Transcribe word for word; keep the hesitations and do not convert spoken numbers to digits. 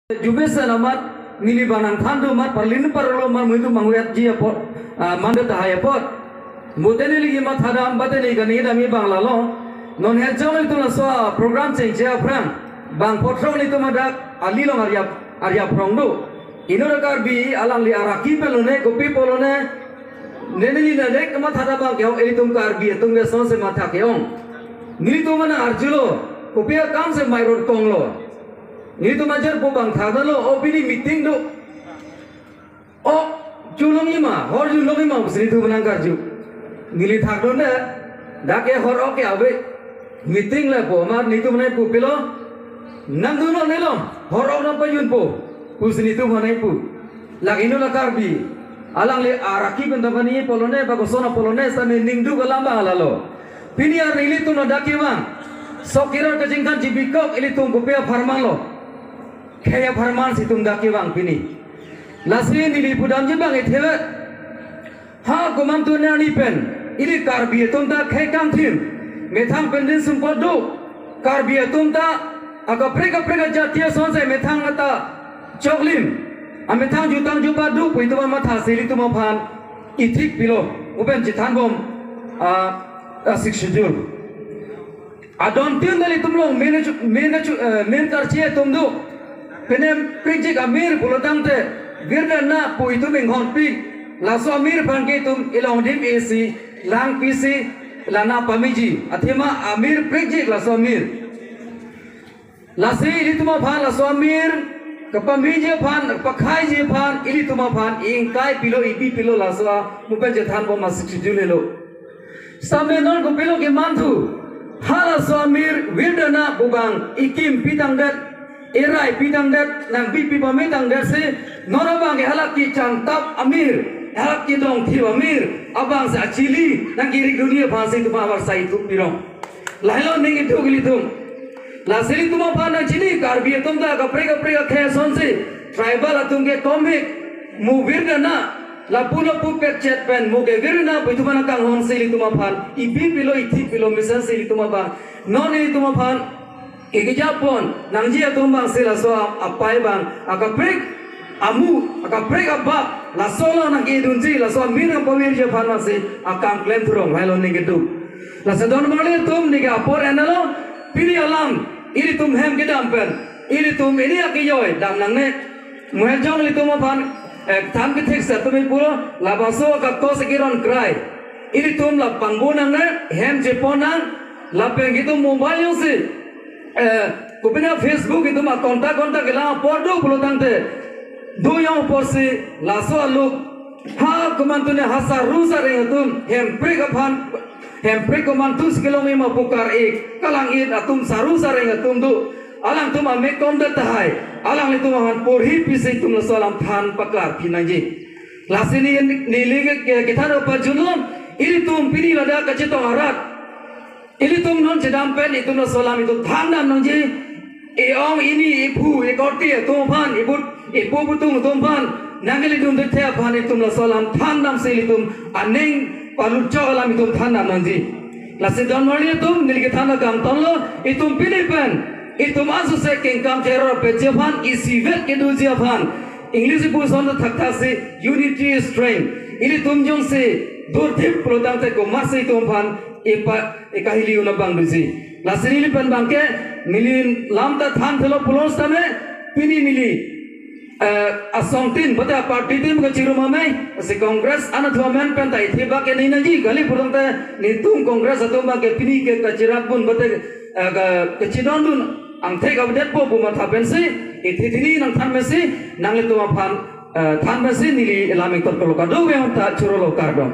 Jubesen amat neli bang nangthan do amat parlin parlo amat muitu mangwet ji apot, ah, mande tahai apot. Mute neli kemathadam bate neli kaningdam abang lalo. Non hejong itum laso program chengche aphrang bang photrok itum adak ali along arjap arjap rong do. Inut Karbi alangli araki pelone kopi pelone. Neli neli nadek kemathadam abang ke-ong, ilitum Karbi atum ke sonse matha ke-ong. Nelitum mana arjulo, kopi akam si mairot konglo. Nelitum ajar po bang thakdalo, o pini meeting do. O, chulong ima, hor chulong ima, pusi nelitum nangkarju. Neli thakdunde, dak ke hor ok ke ave. Meeting le po, amat nelitum nangpu pilo. Nangdunlo nelo, hor ok nangpajunpo, pusi nelitum nangpu. Lake inut la Karbi, alangli araki pen tapani pelone, bakoson pelone, sami ningduk alam bang lalo. Pini arni ilitum ladak kevang. Sok kirar kachingkan jibikok ilitum kopi apharman lo. Khei apharman si itum dak kevang pini. Lasi neli pudamji bang itheve. Ha komantu arni pen ili Karbi atum ta khei kangthim. Methang pen din sumpot do. Karbi atum ta akaprek kaprek ajati asonse methang ata choklim. Amethang jutang jubat do pu itum amatha si ilitum aphan ithik pilo. Upen chethanbom, ah, ah, Sixth Schedule. Adon tin dali tum long, main chu, main chu, eh, main karchi atum do. Penem prijik amir pulotangte, Virdana pu itum inghonpi. Laso amir aphan ke itum ilong dim isi, lang pisi, lana pameji. Athema amir prijik laso amir. Lasi ilitum aphan laso amir, kapameji aphan, pakhaiji aphan, ilitum aphan, ingkai pilo, ipi pilo laso, mupen chethanbom a Sixth Schedule lo. Same non kopilo kemanthu. Halaso amir Virdana pu bang ikim pitangdet, irai pitangdet, nangpipi pametangdet si, non abang ke hala kechangtap amir, hala kedongthip amir, abang si achili, nangkerikdunji aphan si itum aphan sai thup pirong. Lahelo ning iduk ilitum. Lasi ilitum aphan nangchini Karbi atum ta kaprek kaprek akhei asonsi, tribal atum ke komik, mu Virdana, lapu lapu pekchet pen mu ke Virdana pu itum aphan kanghon si ilitum aphan ipi pilo ithik pilo mesen si ilitum aphan. Non ilitum aphan ikejapon nangji atum bang si laso apai bang akaprek amu akaprek abak laso lo nangkedunji laso amir nangpavirji aphan bang si akam klem thurong lahelo ning iduk. Lasi don marli atum neke apor enalo pini alam ilitum hem kedam pen ilitum ini akiyoi dam nangne. Muhejong ilitum aphan, eh, tham kethek setum ipuro, labaso kakos kiron krai. Ilitum la pangbo nangne, hem chepon nang, lapen itum mobile jongsi, eh, kopina Facebook itum a contact contact kelang apor do pulotangte. Do jong apor si, laso aluk, ha komantu ne ha saru sareng atum, hemprek aphan, hemprek komantu si kelong ima pu kar-ik, kalang-it atum saru sareng atum do. Alangtum amek komdet tahai, alanglitum aphan porhi pisi itum laso alam than paklar phi nangji. Lasi ne, neli ke, ke, kethan pajunlom, ilitum pini ladak kachetong arat. Ilitum non chedam pen itum laso alam itum thandam nangji. E-ong, ini, ephu, ekorte atum aphan, ebut, epo butung atum aphan, nangkele dun dethe aphan itum laso alam thandam si ilitum aning palutchok alam itum thandam nangji. Lasi don marli atum neli kethan akam tonlo, itum pini pen itum aso se kengkam cheror peji aphan, isivet kedoji aphan. English ipu ason thakthak si unity is strength. Ilitum jongsi durdip pulotangte komatsi itum aphan ipa, ikahili un abang doji. Lasi neli pen bangke neli lam ta than thelo pulos tame pini neli, eh, asong tin bata party tin kachirum amei si Congress anatthu amen pen ta ithi bak ke nina ji kali pulotangte netum Congress atum bak ke pini ke kachirat bun bate, eh, ka, kachidon dun angthek abdet po pu matha pensi ithi thini nangthan mesi nanglitum aphan, eh, than mesi neli lam ingtot kolo kado ve ta churolo kardom.